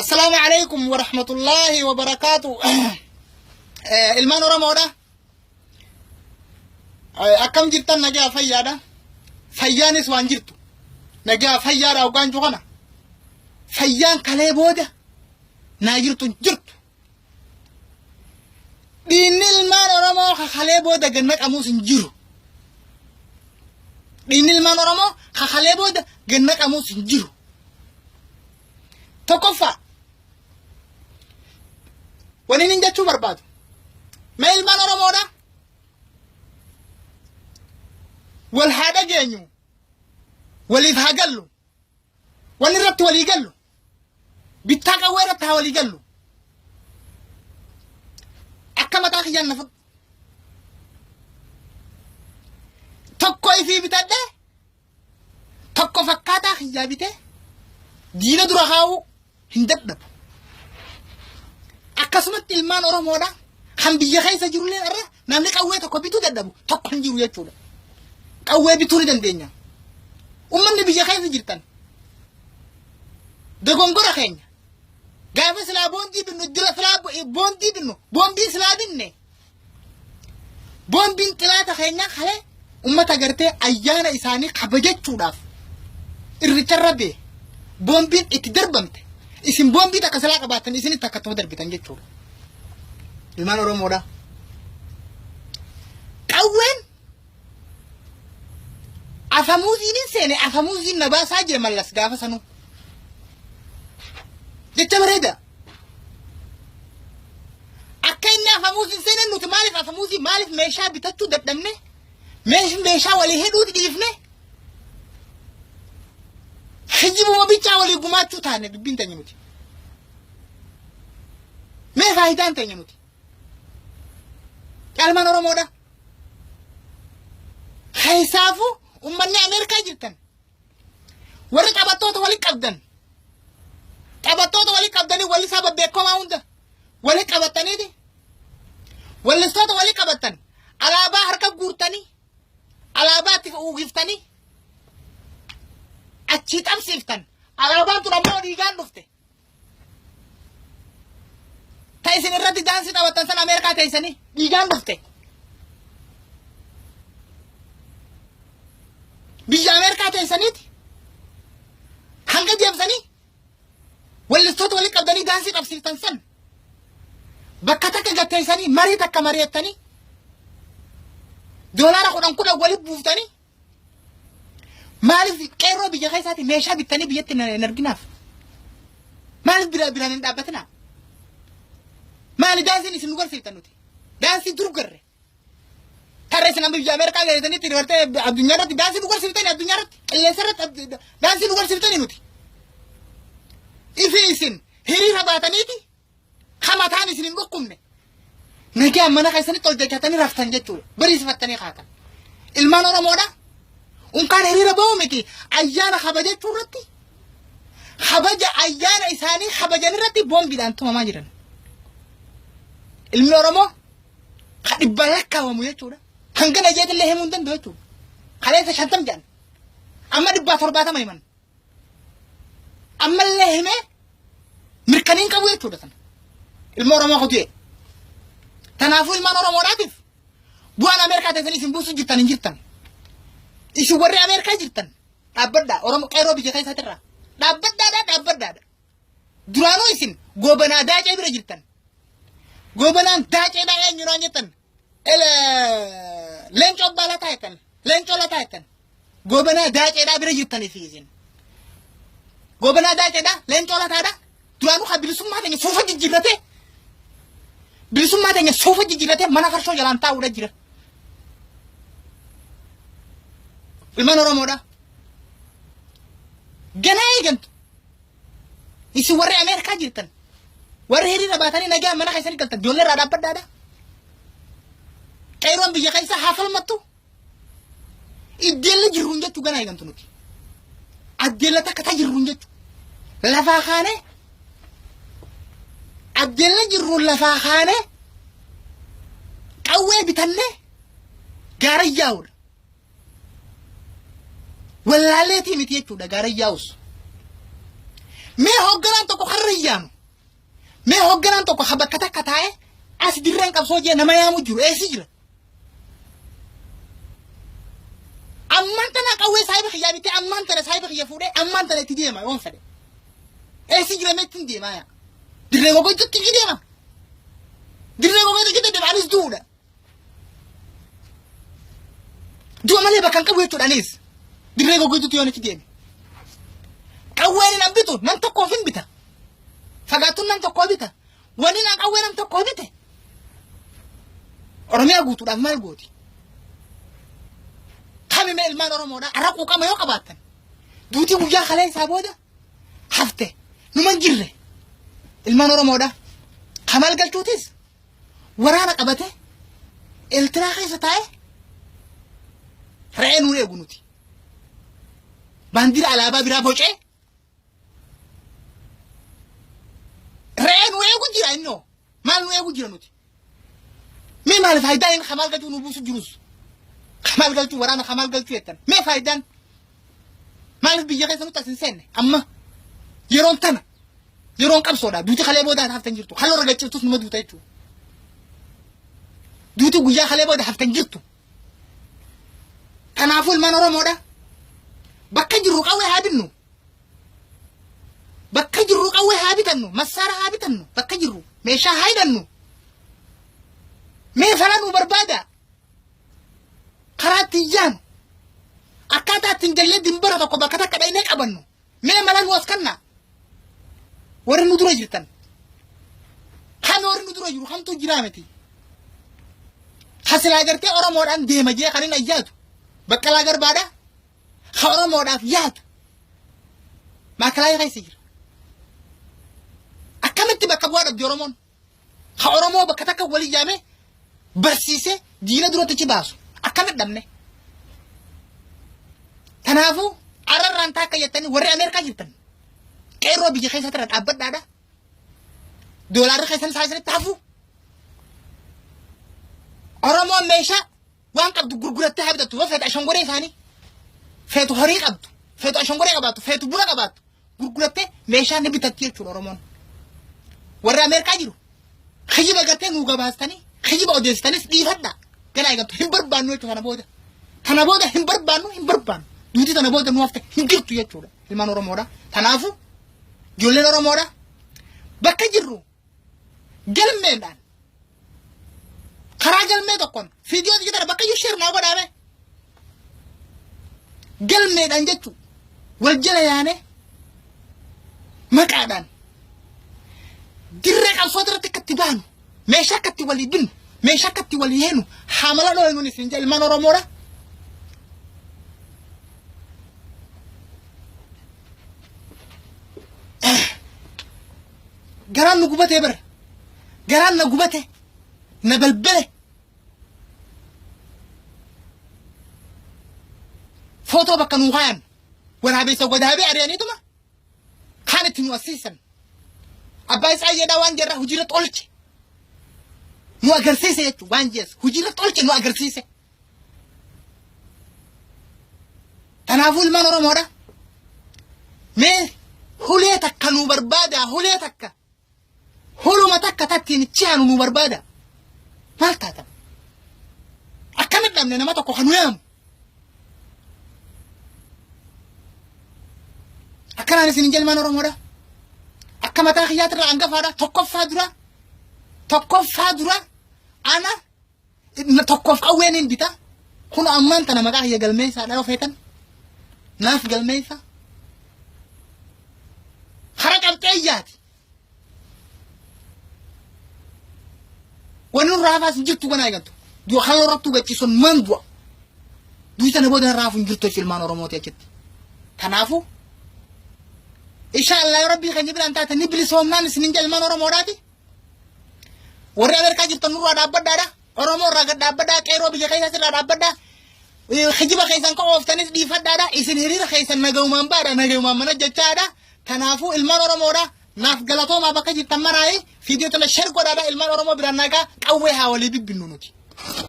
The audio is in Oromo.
Assalaamu alaikum warahmatullaahi wabarakaatu. Ilmaan Oromoodha. Akkam jirtan nagaa fayyaadha. Fayyaanis waan jirtu. Nagaa fayyaadha hoggaan jiru kana. Fayyaan kalee booda naa jirtu hin jirtu. Dhiinni ilmaan Oromoo kakalee booda gad naqamuus hin jiru. Dhiinni ilmaan Oromoo kakalee booda gad naqamuus hin jiru. Tokkoffaa waniin hin jechuu barbaadu. Mee ilmaan Oromoodha. Wal haa dhageenyu. Waliif haa gallu. Wal irratti walii gallu. Bittaa qawwee irratti haa walii gallu. Akka mataa kiyyaan na fudhu. Tokko ifii bitadhee tokko fakkaataa kiyyaa bitee diina dura kaa'uu hin dadhabu. Akkasumatti ilmaan Oromoodha kan biyya keessa jirullee irra namni qawwee tokko bituu dadhabu tokko hin jiru jechuudha. Qawwee bituu ni dandeenya. Uummanni biyya keessa jirtan dogongora keenya gaafa silaa boondii binnu dura silaa boondii binnu boombii silaa binne boombiin xilaata keenyaa kalee ummata gartee ayyaana isaanii kabajachuudhaaf irricharra bee boombiin itti darbamte isin boombii takka silaa qabaattan isinitti akka ittuma darbitan jechuudha. Ilmaan Oromoodha. Qawween afamuuziin hin seene afamuuziin na baasaa jee mallas gaafa sanuu. Jecha bareeda. Akka inni afamuuziin seene nuti maaliif afamuuzii maaliif meeshaa bitachuu dadhabne meeshaa walii hidhuuti dhiifne kijibuma bichaa walii gumaachuu taane dubbiin teenya nuti. Mee faayidaan teenya nuti. Caalmaan Oromoodha. Keessaafuu uummanni Ameerikaa jirtan warri taphattoota wali qabdan taphattoota wali qabdanii wallisaa babbeekamaa hunda wali qabataniiti wallistoota wali qabattan alaabaa harka guurtanii alaabaa itti uwwiftanii achii qabsiiftan alaabaan tun ammoo dhiigaan dhufte. Ta isin irratti daansii taphattan san Ameerikaa teessanii dhiigaan dhufte. Biyya Ameerikaa teessaniiti hanga deemsanii wallistoota walitti qabdanii daansii qabsiiftan san bakka takka gatteessanii marii takka mari'attanii doolaara kudhan kudhan walitti buuftanii Maaliif qeerroo biyya keessaati meeshaa bittanii biyyatti hin arginaaf? Maaliif bira biraan hin dhaabbatinaa? Maali daansiin isin nu garsiiftan nuti? Daansii dur garre. Tarree isin amma biyya Ameerikaa geessanitti gartee addunyaa irratti daansii nu garsiiftanii addunyaa irratti qilleensa irratti daansii nu garsiiftanii nuti. Ifi isin hiriira baataniiti Ka mataan isin hin dhukkubne. Nagaan mana keessanitti ol jechatanii raftan jechuudha. Bariisifattanii kaatan. Ilmaan Oromoodha. Unkaan hiriira ba'uu miti. Ayyaana kabajachuu irratti kabaja ayyaana isaanii kabajan irratti boombiidhaan tumamaa jiran. Ilmi Oromoo ka dhibbaan lakkaawamu jechuudha. Hangana jeetillee himuu hin danda'u jechuudha. Kaleessa 50 jedhan. Amma 170 himan. Ammallee himee mirkaniin qabu jechuudha sana. Ilma Oromoo kutee. Kanaafuu ilmaan Oromoodhaatiif bu'aan Ameerikaa teessanii isin buusuu jirtan hin jirtan. Isin warri Ameerikaa jirtan dhaabbadhaa Oromoo qeerroo biyya keessaatirraa dhaabbadhaadha dhaabbadhaadha. Duraanuu isin goobanaa daacee bira jirtan. Goobanaan daaceedhaa eenyu naan jettan. Leencoo abbaa lataa jettan. Leencoo lataa jettan. Goobanaa daaceedhaa bira jirtanii fi isin. Goobanaa daaceedhaa leencoo lataadha. Duraanuu kan bilisummaa teenya suufa jijjiirratee bilisummaa teenya suufa jijjiirratee mana farshoo jalaan taa'uudha jira. Ilmaan Oromoodha. Ganaa eegantu. Isin warri Ameerikaa jirtan warri hiriira baatanii nagaa mana keessanii galtan ijoollee irraa dhaabbadhaadha. Qeerroon biyya keessaa haa falmattu. Iddeella jirruun jechuu ganaa eegantu nuti. Addeella takka ta jirruun jechuu. Lafaa kaanee addeella jirruun lafaa kaanee qawwee bitannee gaara yaa'uudha. Wallaaleetii miti jechuudha gaara yaa'us. Mee hoogganaan tokko karra yaanu. Mee hoogganaan tokko ha bakka takka taa'ee as dirreen qabsoo jee nama yaamu jiru eessi jira? Ammaan tana qawwee saahiba kiyyaa bitee ammaan tana saahiba kiyya fuudhee ammaan tana itti deema yoon fedhe. Eessi jira mee ittiin deemaa yaa? Dirree gogoytutti itti deema. Dirree gogoytutti itti deema anis du'uudha. Du'a malee bakka hin qabu jechuudha anis. Dirree gogoytutti yoon itti deeme. Qawween nan bitu nam tokkoof hin bita. Fagaattuun nam tokkoo bita. Wanni nan qawwee nam tokkoo bite. Oromiyaa guutuudhaaf maal gooti? Kamime ilmaan Oromoodhaa arra quuqama yoo qabaattan duutii guyyaa kalee isaa booda hafte numa hin jirre ilmaan Oromoodhaa. Kamaal galchuutis waraana qabate Eeltiraa keessa taa'ee re'ee nuu eegu nuti. Baandira alaabaa biraa bocee re'ee nu eegu jira innoo maal nu eegu jira nuti. Mee maal faayidaan inni kamaal galchuu nu buusu jirus? Kamaal galchuu waraana kamaal galchuu jettan. Mee faayidaan maaliif biyya keessa nutti as hin seenne amma yeroon tana yeroon qabsoodha duuti kalee booda haftan jirtu kaloo irra gacciftus numa duuta jechuudha. Duuti guyyaa kalee booda haftan jirtu. Kanaafuu ilmaan Oromoodha bakka jirru qawwee haa binnu. Bakka jirru qawwee haa bitannu, massaara haa bitannu, bakka jirru meeshaa haa hidhannu. Mee fala nu barbaada. Karaa ittiin yaanu. Akkaataa ittiin jallee dimbara tokko bakka takka dhaynee qabannu. Mee mala nu as kannaa. Warri nu dura jirtan. Kan warri nu dura jiru kamtu jiraa miti. Hasilaa gartee Oromoodhaan deema jee kan hin ayyaatu. Baqqalaa Garbaadhaa. Ha Oromoodhaaf yaadu maakalaayii keessa jira. Akkamitti bakka bu'aa dhabdi Oromoon? Ha Oromoo bakka takka walii yaamee barsiisee diina duratti achi baasu akkamitti dhabne? Kanaafuu ararraan taakka jettanii warri Ameerikaa jirtan qeerroo biyya keessatti irra dhaabbadhaadha. Doolaarri keessan isaa isinitti hafu. Oromoon meeshaa waan qabdu gurgurattee haa bitattu yoo feete ashangoree isaanii feetu horii qabdu feetu ashangoree qabaattu feetu buna qabaattu gurgurattee meeshaa ni bitatti jechuudha Oromoon. Warri Ameerikaa jiru kijiba gartee nuu gabaastanii kijiba odeessitanis dhiifadha ganaa eegamtu hin barbaannu jechuudha kana booda. Kana booda hin barbaannu hin barbaannu duuti tana booda nu hafte hin jirtu jechuudha ilmaan Oromoodha. Kanaafuu ijoolleen Oromoodha bakka jirru galmeedhaan karaa galmee tokkoon viidiyoo tiyya bakka iyyuu sheer naa godhaame galmeedhaan jechuun wal jala yaane maqaadhaan dirree qabsoo irratti akka itti baanu meeshaa akka itti walii binnu meeshaa akka itti walii heenu haamala dhooynuun isin jedha ilmaan Oromoodha. Garaan nu gubatee bara. Garaan na gubate. Na balbale. Footoo bakka nuu kaayan. Waraabessa wadaabee ari'aniituma kaan itti nu assiisan. Abbaa isaa jedhaa waan jarraa hojiirra tolche. Nu agarsiise jechuun waan jees hojiirra tolche nu agarsiise. Kanaafuu ilmaan Oromoodha. Mee hulee takka nuu barbaada hulee takka. Huluma takka tattiin ichi aanu nuu barbaada. Maal taatan? Akkamitti dhabne nama tokko kan nu yaamu? Akkanaan isin hin ilmaan Oromoodha. Akka mataa kiyyaatirraa hangafaadha. Tokkoffaa dura. Tokkoffaa dura ana tokkoof qawween hin bita. Kun ammaan tana maqaa kiyya galmeessaadha yoo feetan. Naaf galmeessa. Hara qabxee iyyaati. Wanni nurraa hafaas hin jirtu ganaa eegaltu. Du'a kaloo irrattuu gachiisuun man du'a. Du'i sana booda narraa hafu hin jirtu jechuudha ilmaan Oromooti achitti. Kanaafuu insha Allah yoo rabbii keenya biraan taate ni bilisoomnaan isin hin ilmaan Oromoodhaati. Warri Ameerikaa jirtan nurraa dhaabbadhaadha. Oromoo irraa gad dhaabbadhaa. Qeerroo biyya keessaas irraa dhaabbadhaa. Kijiba keessan ka ooftanis dhiifadhaadha. Isin hiriira keessan nagayumaan baadha. Nagayumaan mana jechaadha. Kanaafuu ilmaan Oromoodha. Naaf galatoomaa bakka jirtan maraayi. Viidiyoo tana share godhaadha. Ilmaan Oromoo biraan nagaa qawwee haa walii bibbinnu nuti.